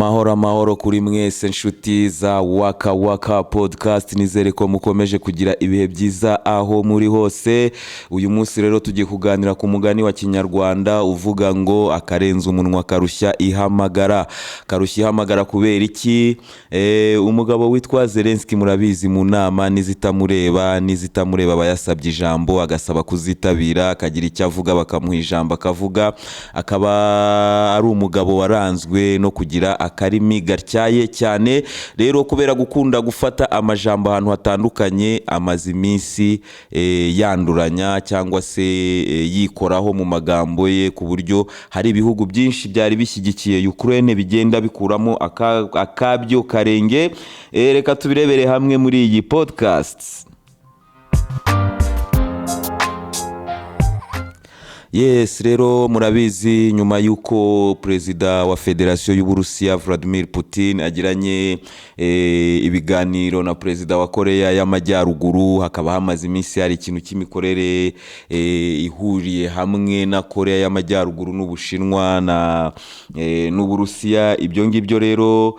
Amahoro, amahoro kuri mwese, nshuti za Waka Waka Podcast. Nizere ko mukomeje kugira ibihe byiza aho muri hose. Uyu munsi rero tugiye kuganira ku mugani wa Kinyarwanda uvuga ngo "Akarenze umunwa karushya ihamagara." Karushya ihamagara kubera iki? Umugabo witwa Zelensky, murabizi, mu nama n'izitamureba n'izitamureba aba yasabye ijambo, agasaba kuzitabira, akagira icyo avuga, bakamuha ijambo akavuga. Akaba ari umugabo waranzwe no kugira akarimi gatyaye cyane. Rero kubera gukunda gufata amajambo ahantu hatandukanye, amaze iminsi yanduranya cyangwa se yikoraho mu magambo ye, ku buryo hari ibihugu byinshi byari bishyigikiye Ukraine bigenda bikuramo akabyo karenge. Reka tubirebere hamwe muri iyi podcast. Yes, rero murabizi, nyuma y'uko perezida wa Federasiyo y'Uburusiya Vladimir Putin agiranye ibiganiro na perezida wa Korea y'Amajyaruguru, hakaba hamaze iminsi hari ikintu cy'imikorere ihuriye hamwe na Korea y'Amajyaruguru n'Ubushinwa na n'Uburusiya. Ibyo ngibyo rero,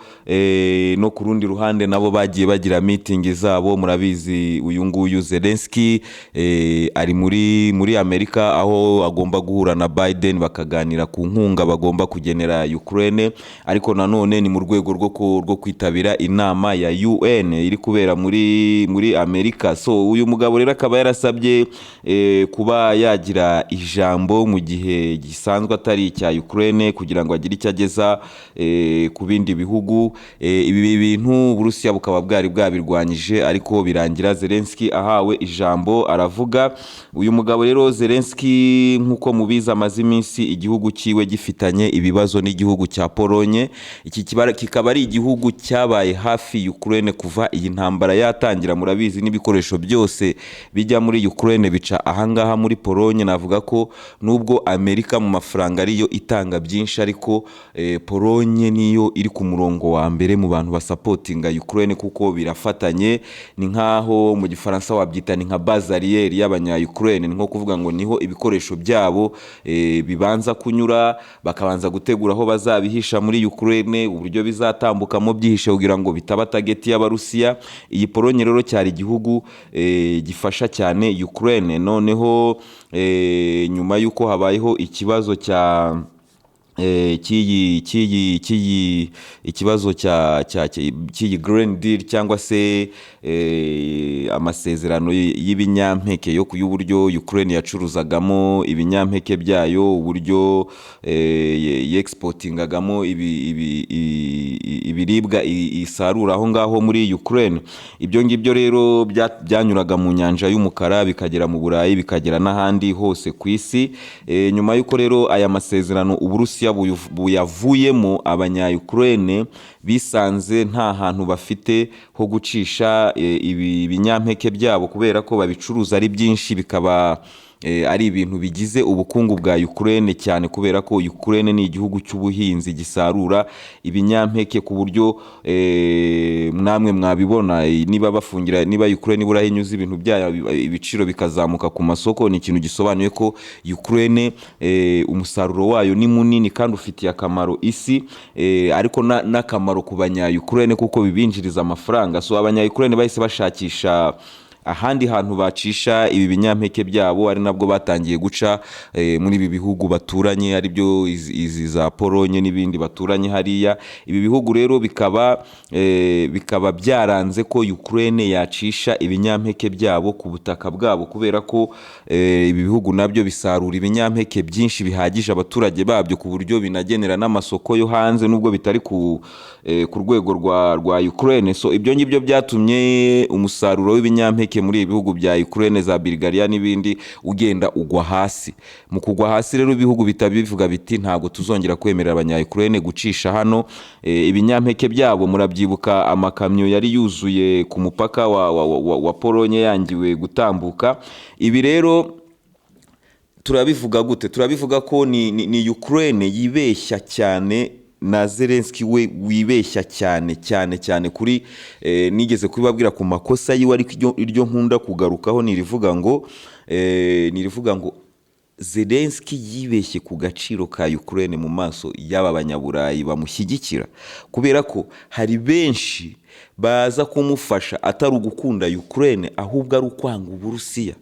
no ku rundi ruhande nabo bagiye bagira meeting zabo. Murabizi, uyu nguyu Zelensky ari muri Amerika, aho agomba guhura na Biden bakaganira ku nkunga bagomba kugenera Ukraine, ariko nanone ni mu rwego rwo kwitabira inama ya UN iri kubera muri Amerika. So uyu mugabo rero akaba yarasabye kuba yagira ijambo mu gihe gisanzwe atari icya Ukraine, kugira ngo agire icyo ageza ku bindi bihugu. Ibi bintu Uburusiya bukaba bwari bwabirwanyije, ariko birangira Zelensky ahawe ijambo aravuga. Uyu mugabo rero Zelensky, nk'uko mubizi, amaze iminsi igihugu cyiwe gifitanye ibibazo n'igihugu cya Polonye. Iki kikaba ari igihugu cyabaye hafi Ukraine kuva iyi ntambara yatangira. Murabizi, n'ibikoresho byose bijya muri Ukraine bica ahangaha muri Polonye. Navuga ko nubwo Amerika mu mafaranga ariyo itanga byinshi, ariko Polonye niyo iri ku murongo wa mbere mu bantu basupportinga Ukraine, kuko birafatanye. Ni nkaho mu Gifaransa wabyita ni nka base arrière y'abanya Ukraine. Ni nko kuvuga ngo niho ibikoresho byabo bibanza kunyura, bakabanza gutegura aho bazabihisha muri Ukraine, uburyo bizatambukamo byihishe kugira ngo bitaba target y'Abarusiya. Iyi Polonye rero cyari igihugu gifasha cyane Ukraine. Noneho nyuma y'uko habayeho ikibazo cya cy'iyi ikibazo cy'iyi Green Deal, cyangwa se amasezerano y'ibinyampeke yo y'uburyo Ukraine yacuruzagamo ibinyampeke byayo, uburyo yexportingagamo ibiribwa isarura aho ngaho muri Ukraine. Ibyo ngibyo rero byanyuraga mu Nyanja y'Umukara, bikagera mu Burayi, bikagera n'ahandi hose ku isi. Nyuma y'uko rero aya masezerano Uburusiya buyavuyemo, abanya Ukraine bisanze nta hantu bafite ho gucisha ibi binyampeke byabo, kubera ko babicuruza ari byinshi, bikaba ari ibintu bigize ubukungu bwa Ukraine cyane, kubera ko Ukraine ni igihugu cy'ubuhinzi gisarura ibinyampeke, ku buryo namwe mwabibona, niba bafungira, niba Ukraine ibura aho inyuza ibintu byayo, ibiciro bikazamuka ku masoko, ni ikintu gisobanuye ko Ukraine umusaruro wayo ni munini kandi ufitiye akamaro isi, ariko n'akamaro ku banya Ukraine kuko bibinjiriza amafaranga. So abanya Ukraine bahise bashakisha ahandi hantu bacisha ibi binyampeke byabo, ari nabwo batangiye guca muri ibi bihugu baturanye, aribyo izi za Polonye n'ibindi baturanye hariya. Ibi bihugu rero bikaba byaranze ko Ukraine yacisha ibinyampeke byabo ku butaka bwabo, kubera ko ibi bihugu nabyo bisarura ibinyampeke byinshi bihagije abaturage babyo, ku buryo binagenera n'amasoko yo hanze, nubwo bitari ku rwego rwa Ukraine. So ibyo ngibyo byatumye umusaruro w'ibinyampeke muri ibi bihugu bya Ukraine, za Bulgaria n'ibindi, ugenda ugwa hasi. Mu kugwa hasi rero, ibihugu bitabivuga biti: "Ntabwo tuzongera kwemerera abanya Ukraine gucisha hano ibinyampeke byabo." Murabyibuka, amakamyo yari yuzuye ku mupaka wa Polonye yangiwe gutambuka. Ibi rero turabivuga gute? Turabivuga ko ni Ukraine yibeshya cyane, na Zelensky we wibeshya cyane cyane cyane kuri nigeze kubibabwira ku makosa yiwe, ariko iryo nkunda kugarukaho ni irivuga ngo Zelensky yibeshye ku gaciro ka Ukraine mu maso y'aba banyaburayi bamushyigikira, kubera ko hari benshi baza kumufasha atari ugukunda Ukraine, ahubwo ari ukwanga Uburusiya,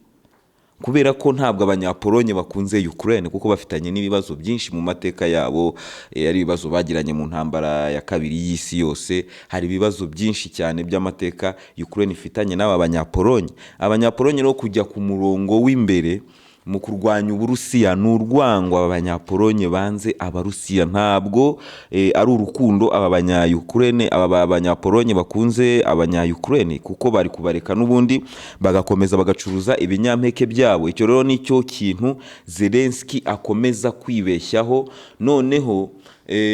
kubera ko ntabwo Abanyapolonye bakunze Ukraine, kuko bafitanye n'ibibazo byinshi mu mateka yabo. Ari ibibazo bagiranye mu ntambara ya kabiri y'isi yose. Hari ibibazo byinshi cyane by'amateka Ukraine ifitanye n'aba Banyapolonye. Abanyapolonye rero kujya ku murongo w'imbere mu kurwanya Uburusiya ni urwango aba Banyapolonye banze Abarusiya, ntabwo ari urukundo aba Banya-Ukraine, aba Banyapolonye bakunze Abanya-Ukraine, kuko bari kubareka n'ubundi bagakomeza bagacuruza ibinyampeke byabo. Icyo rero nicyo kintu Zelensky akomeza kwibeshyaho. Noneho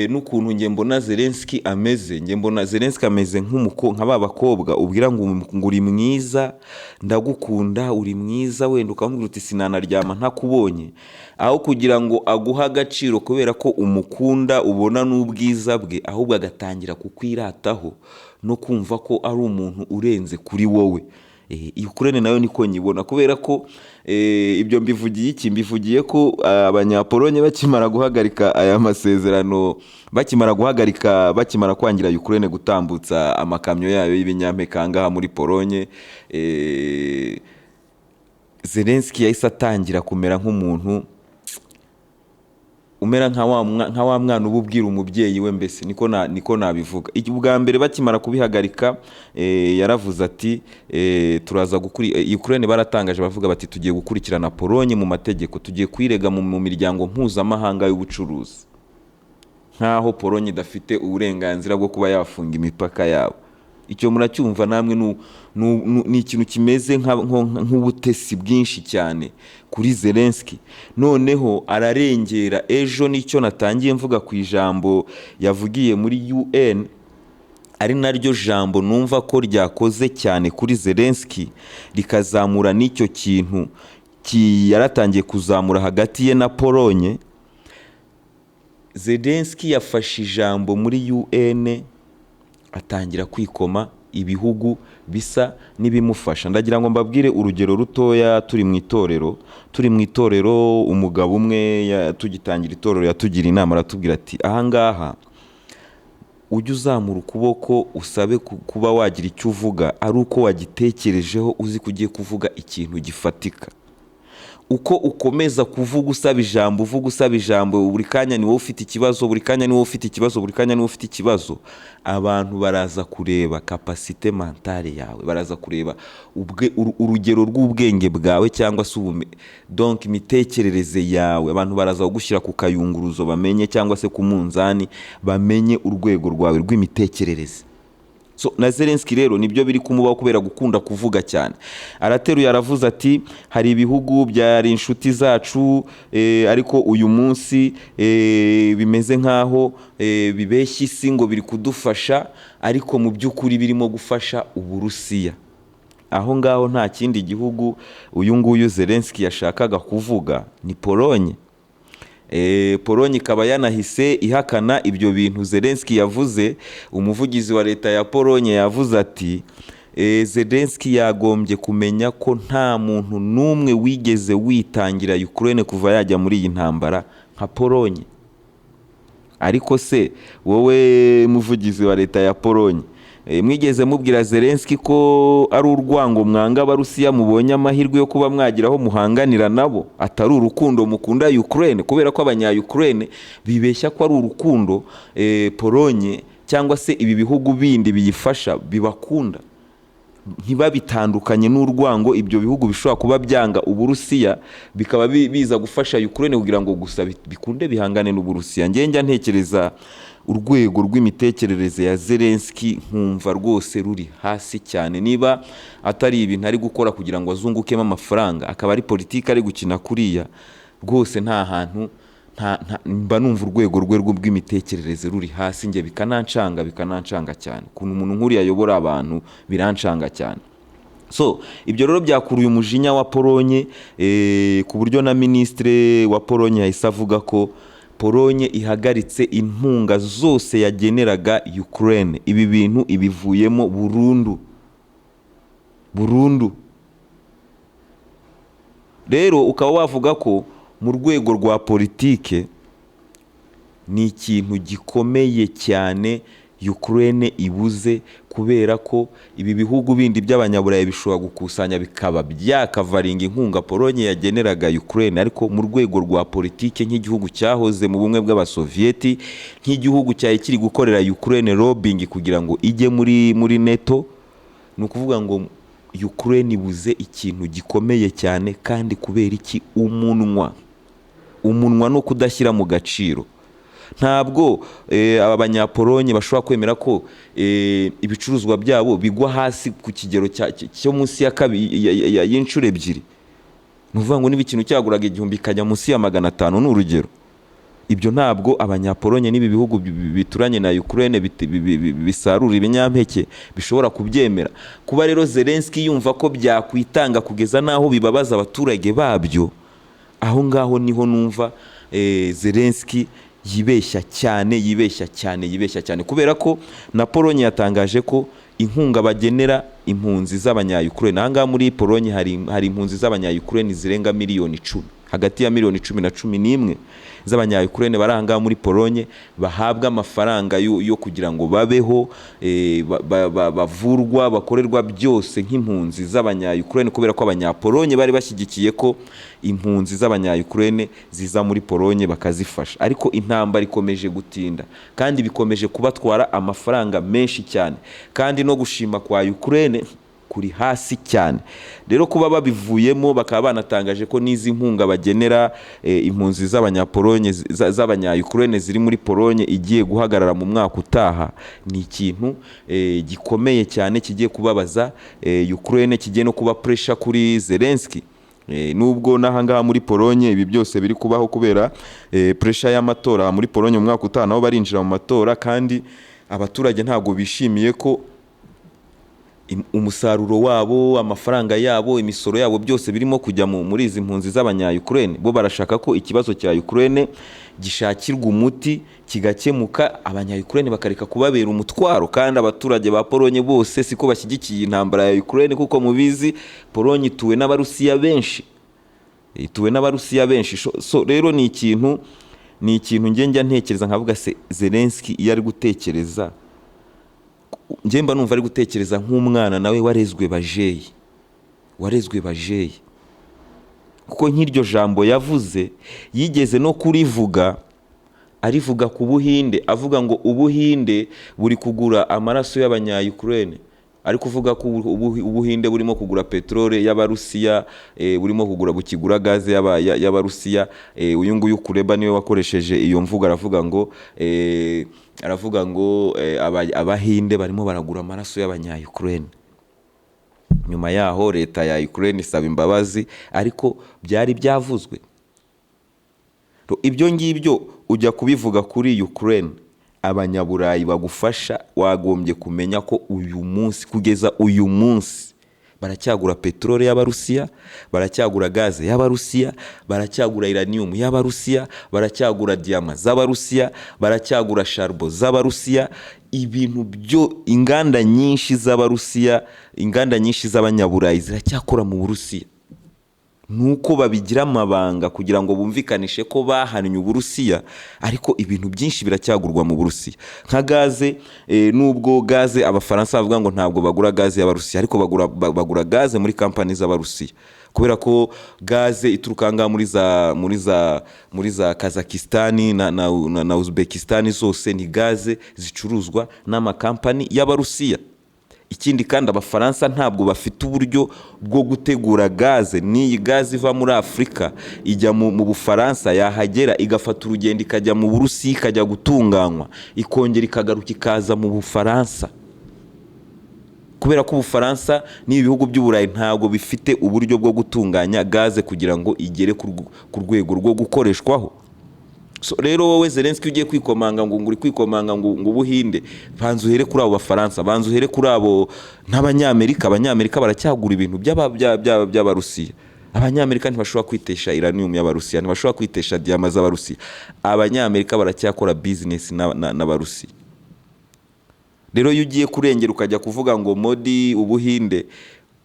n'ukuntu njye mbona Zelensky ameze, njye mbona Zelensky ameze nka ba bakobwa ubwira ngo uri mwiza, ndagukunda, uri mwiza, wenda ukamubwira uti sinanaryama ntakubonye. Aho kugira ngo aguhe agaciro kubera ko umukunda, ubona n'ubwiza bwe, ahubwo agatangira kukwirataho no kumva ko ari umuntu urenze kuri wowe. Ukraine nayo niko nyibona, kubera ko ibyo mbivugiye iki? Mbivugiye ko Abanyapolonye bakimara guhagarika aya masezerano, bakimara guhagarika, bakimara kwangira Ukraine gutambutsa amakamyo yayo y'ibinyampeke aha ngaha muri Polonye, Zelensky yahise atangira kumera nk'umuntu umera nka wa mwana uba ubwira umubyeyi we, mbese niko nabivuga. Ubwa mbere bakimara kubihagarika, yaravuze ati turaza gukuri Ukraine baratangaje, bavuga bati tugiye gukurikirana Polonye mu mategeko, tugiye kuyirega mu miryango mpuzamahanga y'ubucuruzi, nk'aho Polonye idafite uburenganzira bwo kuba yafunga imipaka yabo. Icyo muracyumva namwe? Ni ikintu kimeze nk'ubutesi bwinshi cyane kuri Zelensky. Noneho ararengera. Ejo nicyo natangiye mvuga ku ijambo yavugiye muri UN, ari naryo jambo numva ko ryakoze cyane kuri Zelensky, rikazamura n'icyo kintu yaratangiye kuzamura hagati ye na Polonye. Zelensky yafashe ijambo muri UN, atangira kwikoma ibihugu bisa n'ibimufasha. Ndagira ngo mbabwire urugero rutoya. Turi mu itorero, umugabo umwe tugitangira itorero yatugira inama, aratubwira ati ahangaha ujye uzamura ukuboko usabe kuba wagira icyo uvuga ari uko wagitekerejeho, uzi ko ugiye kuvuga ikintu gifatika. Uko ukomeza kuvuga usaba ijambo, uvuga usaba ijambo buri kanya, ni wowe ufite ikibazo buri kanya, ni wowe ufite ikibazo buri kanya, ni wowe ufite ikibazo, abantu baraza kureba capacité mentale yawe, baraza kureba urugero rw'ubwenge bwawe cyangwa se donc imitekerereze yawe. Abantu baraza kugushyira ku kayunguruzo bamenye, cyangwa se ku munzani bamenye urwego rwawe rw'imitekerereze. So na Zelensky rero nibyo biri kumubaho kubera gukunda kuvuga cyane. Arateruye, aravuze ati hari ibihugu byari inshuti zacu, ariko uyu munsi bimeze nk'aho bibeshya isi ngo biri kudufasha, ariko mu by'ukuri birimo gufasha Uburusiya. Aho ngaho nta kindi gihugu uyu nguyu Zelensky yashakaga kuvuga, ni Polonye. Polonye ikaba yanahise ihakana ibyo bintu Zelensky yavuze. Umuvugizi wa leta ya Polonye yavuze ati Zelensky yagombye kumenya ko nta muntu n'umwe wigeze witangira Ukraine kuva yajya muri iyi ntambara nka Polonye. Ariko se wowe muvugizi wa leta ya Polonye, mwigeze mubwira Zelensky ko ari urwango mwanga Abarusiya mubonye amahirwe yo kuba mwagira aho muhanganira nabo, atari urukundo mukunda Ukraine? Kubera ko abanya Ukraine bibeshya ko ari urukundo Polonye cyangwa se ibi bihugu bindi biyifasha bibakunda, ntibabitandukanye n'urwango ibyo bihugu bishobora kuba byanga Uburusiya, bikaba biza gufasha Ukraine kugira ngo gusa bikunde bihangane n'Uburusiya. Njye njya ntekereza urwego rw'imitekerereze ya Zelensky, nkumva rwose ruri hasi cyane. Niba atari ibintu ari gukora kugira ngo azungukemo amafaranga, akaba ari politiki ari gukina kuriya, rwose nta hantu mba numva urwego rwe rw'imitekerereze ruri hasi. Njye bikanancanga, bikanancanga cyane ukuntu umuntu nk'uriya ayobora abantu, birancanga cyane. So ibyo rero byakuruye umujinya wa Polonye, ku buryo na minisitiri wa Polonye yahise avuga ko Polonye ihagaritse inkunga zose yageneraga Ukraine. Ibi bintu ibivuyemo burundu burundu. Rero ukaba wavuga ko Mu rwego rwa politike ni ikintu gikomeye cyane Ukraine ibuze, kubera ko ibi bihugu bindi by'Abanyaburayi bishobora gukusanya bikaba byakavaringa inkunga Polonye yageneraga Ukraine. Ariko mu rwego rwa politike, nk'igihugu cyahoze mu Bumwe bw'Abasoviyeti, nk'igihugu cyari kiri gukorera Ukraine lobbying kugira ngo ijye muri NATO, ni ukuvuga ngo Ukraine ibuze ikintu gikomeye cyane. Kandi kubera iki? Umunwa no kudashyira mu gaciro. Ntabwo aba Banyapolonye bashobora kwemera ko ibicuruzwa byabo bigwa hasi ku kigero cyo munsi ya kabiri y'inshuro ebyiri. Ni ukuvuga ngo niba ikintu cyaguraga 1000 kikajya munsi ya 500, ni urugero, ibyo ntabwo Abanyapolonye n'ibi bihugu bituranye na Ukraine bisarura ibinyampeke bishobora kubyemera. Kuba rero Zelensky yumva ko byakwitanga kugeza n'aho bibabaza abaturage babyo, aho ngaho niho numva Zelensky yibeshya cyane, yibeshya cyane, yibeshya cyane, kubera ko na Polonye yatangaje ko inkunga bagenera impunzi z'Abanya-Ukraine, aha ngaha muri Polonye hari impunzi z'Abanya-Ukraine zirenga miliyoni 10, hagati ya miliyoni 10 na 11 z'Abanya-Ukraine bari aha ngaha muri Polonye, bahabwa amafaranga yo kugira ngo babeho, bavurwa, bakorerwa byose nk'impunzi z'Abanya-Ukraine, kubera ko Abanyapolonye bari bashyigikiye ko impunzi z'Abanya-Ukraine ziza muri Polonye bakazifasha. Ariko intambara ikomeje gutinda kandi bikomeje kubatwara amafaranga menshi cyane, kandi no gushima kwa Ukraine kuri hasi cyane. Rero kuba babivuyemo, bakaba banatangaje ko n'izi nkunga bagenera impunzi z'Abanyapolonye z'Abanya-Ukraine ziri muri Polonye igiye guhagarara mu mwaka utaha, ni ikintu gikomeye cyane kigiye kubabaza Ukraine, kigiye no kuba pressure kuri Zelensky. Nubwo n'ahangaha muri Polonye ibi byose biri kubaho kubera pressure y'amatora muri Polonye mu mwaka utaha, nabo barinjira mu matora, kandi abaturage ntabwo bishimiye ko umusaruro wabo, amafaranga yabo, imisoro yabo, byose birimo kujya muri izi mpunzi z'Abanya-Ukraine. Bo barashaka ko ikibazo cya Ukraine gishakirwa umuti kigakemuka, Abanya-Ukraine bakareka kubabera umutwaro. Kandi abaturage ba Polonye bose siko bashyigikiye intambara ya Ukraine, kuko mubizi Polonye ituwe n'Abarusiya benshi, ituwe n'Abarusiya benshi. So rero ni ikintu njye njya ntekereza nkavuga: se Zelensky iyo ari gutekereza, njye mba numva ari gutekereza nk'umwana nawe warezwe bajeyi, warezwe bajeyi, kuko nk'iryo jambo yavuze yigeze no kurivuga, arivuga ku Buhinde, avuga ngo Ubuhinde buri kugura amaraso y'Abanya-Ukraine, ari kuvuga ko Ubuhinde burimo kugura peteroli y'Abarusiya, burimo kugura, bukigura gaze y'Abarusiya. Uyu nguyu Kuleba niwe wakoresheje iyo mvugo, aravuga ngo Abahinde barimo baragura amaraso y'Abanya-Ukraine. Nyuma yaho leta ya Ukraine isaba imbabazi, ariko byari byavuzwe. Ibyo ngibyo ujya kubivuga kuri Ukraine, Abanyaburayi bagufasha, wagombye kumenya ko uyu munsi, kugeza uyu munsi, baracyagura peteroli y'Abarusiya, baracyagura gaze y'Abarusiya, baracyagura uranium y'Abarusiya, baracyagura diyama z'Abarusiya, baracyagura charbon z'Abarusiya. Ibintu byo, inganda nyinshi z'Abarusiya, inganda nyinshi z'Abanyaburayi ziracyakora mu Burusiya, nuko babigira amabanga kugira ngo bumvikanishe ko bahannye Uburusiya, ariko ibintu byinshi biracyagurwa mu Burusiya, nka gaze. Nubwo gaze Abafaransa bavuga ngo ntabwo bagura gaze y'Abarusiya, ariko bagura gaze muri kampani z'Abarusiya, kubera ko gaze ituruka ngaha muri za Kazakistani na Uzbekistani zose ni gaze zicuruzwa n'amakampani y'Abarusiya. Ikindi kandi, Abafaransa ntabwo bafite uburyo bwo gutegura gaze. N'iyi gaze iva muri Afurika ijya mu Bufaransa, yahagera igafata urugendo ikajya mu Burusiya, ikajya gutunganywa, ikongera ikagaruka ikaza mu Bufaransa, kubera ko Ubufaransa n'ibi bihugu by'Uburayi ntabwo bifite uburyo bwo gutunganya gaze kugira ngo igere ku rwego rwo gukoreshwaho. So, rero wowe Zelensky ugiye kwikomanga ngo uri kwikomanga ngo Ubuhinde, banza uhere kuri abo Bafaransa, banza uhere kuri abo n'Abanyamerika. Abanyamerika baracyagura ibintu by'Abarusiya. Abanyamerika ntibashobora kwitesha uranium y'Abarusiya, ntibashobora kwitesha diyama z'Abarusiya. Abanyamerika baracyakora business n'Abarusiya. Rero iyo ugiye kurengera ukajya kuvuga ngo Modi, Ubuhinde,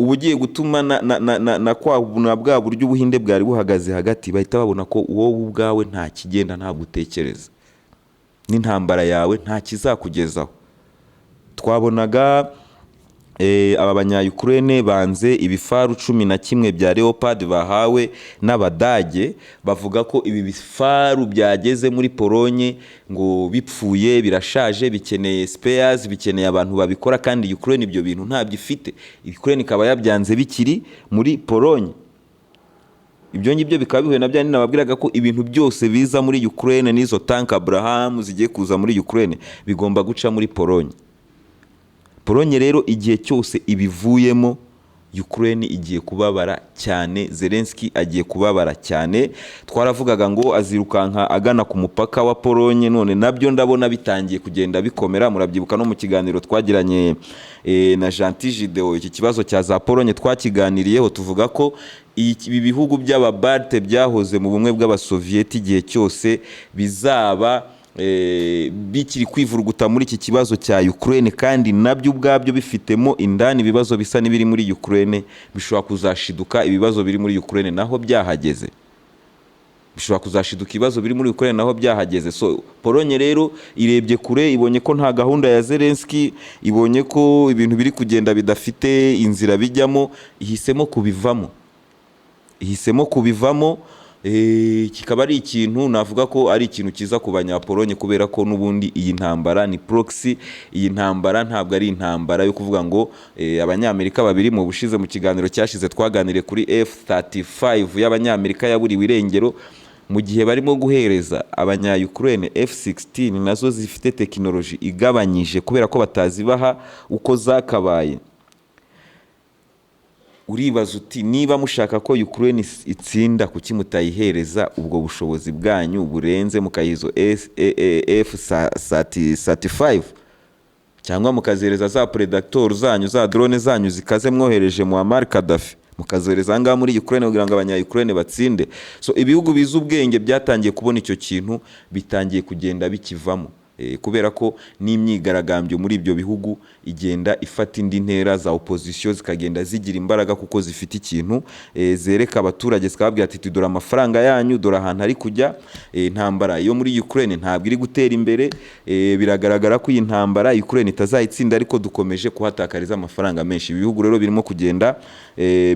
Uba ugiye gutuma na bwa buryo Ubuhinde bwari buhagaze hagati, bahita babona ko wowe ubwawe nta kigenda, ntabwo utekereza, n'intambara yawe nta kizakugezaho. Twabonaga aba banya-Ukraine banze ibifaru 11 bya Leopard bahawe n'Abadage, bavuga ko ibi bifaru byageze muri Polonye ngo bipfuye, birashaje, bikeneye spares, bikeneye abantu babikora, kandi Ukraine ibyo bintu ntabyo ifite. Ukraine ikaba yabyanze bikiri muri Polonye. Ibyo ngibyo bikaba bihuye na bya nababwiraga ko ibintu byose biza muri Ukraine, n'izo tank Abrams zigiye kuza muri Ukraine, bigomba guca muri Polonye. Polonye rero igihe cyose ibivuyemo, Ukraine igiye kubabara cyane, Zelensky agiye kubabara cyane. Twaravugaga ngo azirukanka agana ku mupaka wa Polonye, none nabyo ndabona bitangiye kugenda bikomera. Murabyibuka no mu kiganiro twagiranye na Gentil Gideo, iki kibazo cya za Polonye twakiganiriyeho, tuvuga ko ibi bihugu by'Ababalte byahoze mu bumwe bw'Abasoviyeti, igihe cyose bizaba bikiri kwivuruguta muri iki kibazo cya Ukraine, kandi nabyo ubwabyo bifitemo indani ibibazo bisa n'ibiri muri Ukraine, bishobora kuzashiduka ibibazo biri muri Ukraine naho byahageze, bishobora kuzashiduka ibibazo biri muri Ukraine naho byahageze. So Polonye rero irebye kure, ibonye ko nta gahunda ya Zelensky, ibonye ko ibintu biri kugenda bidafite inzira bijyamo, ihisemo kubivamo, ihisemo kubivamo. Kikaba ari ikintu navuga ko ari ikintu cyiza ku Banyapolonye, kubera ko n'ubundi iyi ntambara ni proxy. Iyi ntambara ntabwo ari intambara yo kuvuga ngo Abanyamerika babiri. Mu bushize, mu kiganiro cyashize, twaganiriye kuri F35 y'Abanyamerika yaburiwe irengero, mu gihe barimo guhereza Abanya-Ukraine F16 nazo zifite tekinoloji igabanyije, kubera ko batazibaha uko zakabaye. Uribaza uti: "Niba mushaka ko Ukraine itsinda, kuki mutayihereza ubwo bushobozi bwanyu burenze, mukayiha izo F35, cyangwa mukazihereza za Predator zanyu, za drone zanyu zikaze mwohereje Muammar Gaddafi, mukazohereza ahangaha muri Ukraine kugira ngo Abanya Ukraine batsinde?" So ibihugu bizi ubwenge byatangiye kubona icyo kintu, bitangiye kugenda bikivamo, kubera ko n'imyigaragambyo muri ibyo bihugu igenda ifata indi ntera, za opposition zikagenda zigira imbaraga, kuko zifite ikintu zereka abaturage, zikababwira ati: "Dore amafaranga yanyu, dore ahantu ari kujya. Intambara yo muri Ukraine ntabwo iri gutera imbere. Biragaragara ko iyi ntambara Ukraine itazayitsinda, ariko dukomeje kuhatakariza amafaranga menshi." Ibihugu rero birimo kugenda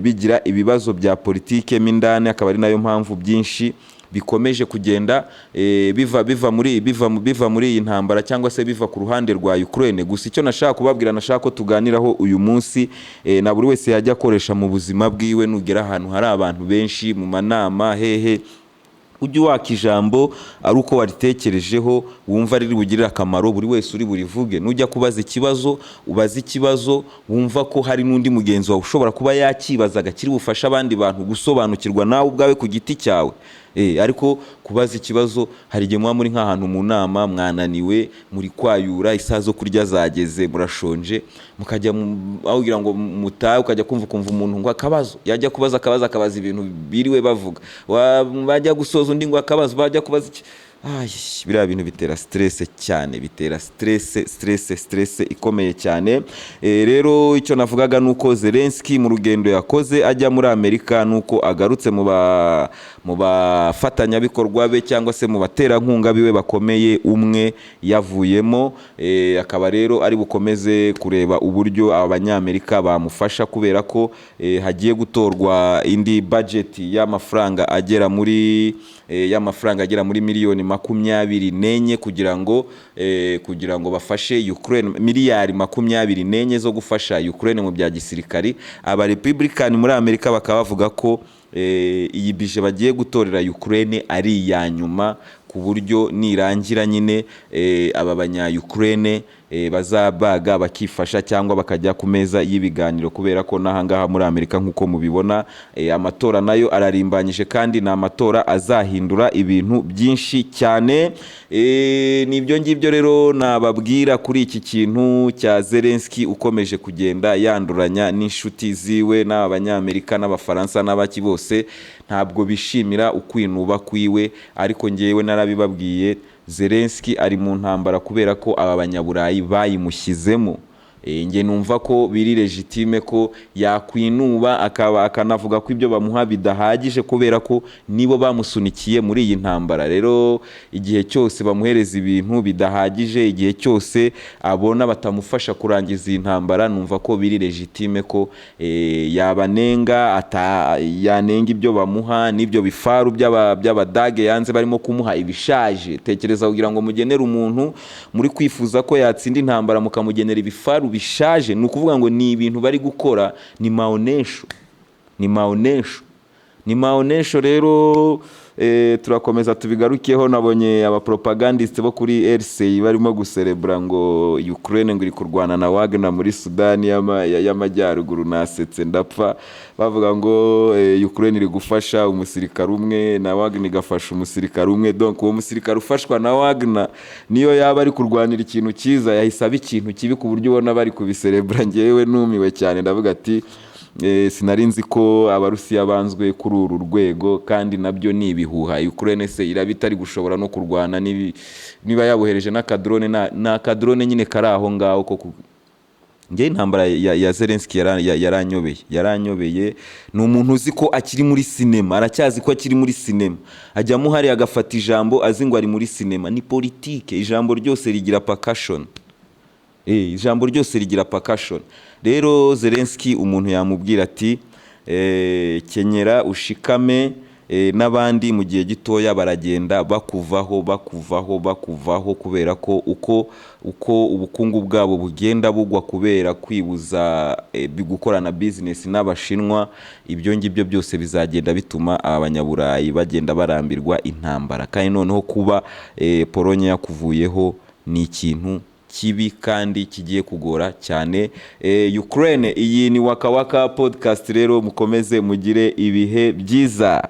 bigira ibibazo bya politike mo indani, akaba ari nayo mpamvu byinshi bikomeje kugenda biva muri iyi ntambara, cyangwa se biva ku ruhande rwa Ukraine. Gusa icyo nashaka kubabwira, nashaka ko tuganiraho uyu munsi, na buri wese yajya akoresha mu buzima bwiwe: nugera ahantu hari abantu benshi, mu manama, hehe, ujye waka ijambo ari uko waritekerejeho, wumva riri bugirire akamaro buri wese uri burivuge. Nujya kubaza ikibazo, ubaze ikibazo wumva ko hari n'undi mugenzi wawe ushobora kuba yakibazaga, kiri bufashe abandi bantu gusobanukirwa, nawe ubwawe ku giti cyawe. Ariko kubaza ikibazo, hari igihe muba muri nk'ahantu mu nama, mwananiwe, muri kwayura, isaha zo kurya zageze, murashonje, mukajya aho kugira ngo mutahe, ukajya kumva ukumva umuntu ngo akabazo, yajya kubaza akabazo, akabaza ibintu biriwe bavuga. Bajya gusoza, undi ngo akabazo, bajya kubaza iki. Ay, biriya bintu bitera stress cyane, bitera stress, stress, stress ikomeye cyane. Rero icyo navugaga ni uko Zelensky mu rugendo yakoze ajya muri Amerika, nuko agarutse mu bafatanyabikorwa be, cyangwa se mu baterankunga biwe bakomeye, umwe yavuyemo. Akaba rero ari bukomeze kureba uburyo aba Banyamerika bamufasha, kubera ko hagiye gutorwa indi budget y'amafaranga agera muri miliyoni 24 kugira ngo bafashe Ukraine, miliyari 24 zo gufasha Ukraine mu bya gisirikari. Aba Republican muri Amerika bakaba bavuga ko iyi budget bagiye gutorera Ukraine ari iya nyuma, ku buryo nirangira nyine aba banya Ukraine bazabaga bakifasha cyangwa bakajya ku meza y'ibiganiro, kubera ko n'ahangaha muri Amerika, nk'uko mubibona, amatora nayo ararimbanyije, kandi ni amatora azahindura ibintu byinshi cyane. Ni ibyo ngibyo rero nababwira kuri iki kintu cya Zelensky ukomeje kugenda yanduranya n'inshuti ziwe, n'aba Banyamerika n'Abafaransa n'abaki bose ntabwo bishimira ukwinuba kwiwe. Ariko ngewe narabibabwiye, Zelensky ari mu ntambara kubera ko aba Banyaburayi bayimushyizemo. Njye numva ko biri légitime ko yakwinuba, akaba akanavuga ko ibyo bamuha bidahagije, kubera ko nibo bamusunikiye muri iyi ntambara. Rero igihe cyose bamuhereza ibintu bidahagije, igihe cyose abona batamufasha kurangiza iyi ntambara, numva ko biri légitime ko yabanenga, yanenga ibyo bamuha n'ibyo bifaru by'Abadage yanze, barimo kumuha ibishaje. Tekereza kugira ngo mugenere umuntu muri kwifuza ko yatsinda intambara, mukamugenera ibifaru bishaje. Ni ukuvuga ngo ni ibintu bari gukora, ni maonesho, ni maonesho, ni maonesho. Rero turakomeza tubigarukeho. Nabonye abapropagandiste bo kuri RCI barimo guserebura ngo Ukraine ngo iri kurwana na Wagner muri Sudani y'Amajyaruguru. Nasetse ndapfa, bavuga ngo Ukraine iri gufasha umusirikare umwe na Wagner igafasha umusirikare umwe. Donc uwo musirikare ufashwa na Wagner, niyo yaba ari kurwanira ikintu cyiza, yahise aba ikintu kibi, ku buryo ubona bari kubiserebura. Ngewe numiwe cyane, ndavuga ati sinari nzi ko Abarusiya banzwe kuri uru rwego, kandi nabyo ni ibihuha. Ukraine se iraba itari gushobora no kurwana niba yabohereje n'akadrone? Ni akadrone nyine kari aho ngaho ko Njyewe intambara ya Zelensky yaranyobeye, yaranyobeye. Ni umuntu uzi ko akiri muri sinema, aracyazi ko akiri muri sinema, ajyamo hariya agafata ijambo azi ngo ari muri sinema. Ni politike, ijambo ryose rigira percussion. Ijambo ryose rigira percussion. Rero Zelensky umuntu yamubwira ati kenyera ushikame, n'abandi mu gihe gitoya baragenda bakuvaho, bakuvaho, bakuvaho, kubera ko uko ubukungu bwabo bugenda bugwa kubera kwibuza gukorana business n'Abashinwa, ibyo ngibyo byose bizagenda bituma Abanyaburayi bagenda barambirwa intambara. Kandi noneho kuba Polonye yakuvuyeho ni ikintu kibi kandi kigiye kugora cyane Ukraine. Iyi ni Waka Waka Podcast. Rero mukomeze mugire ibihe byiza.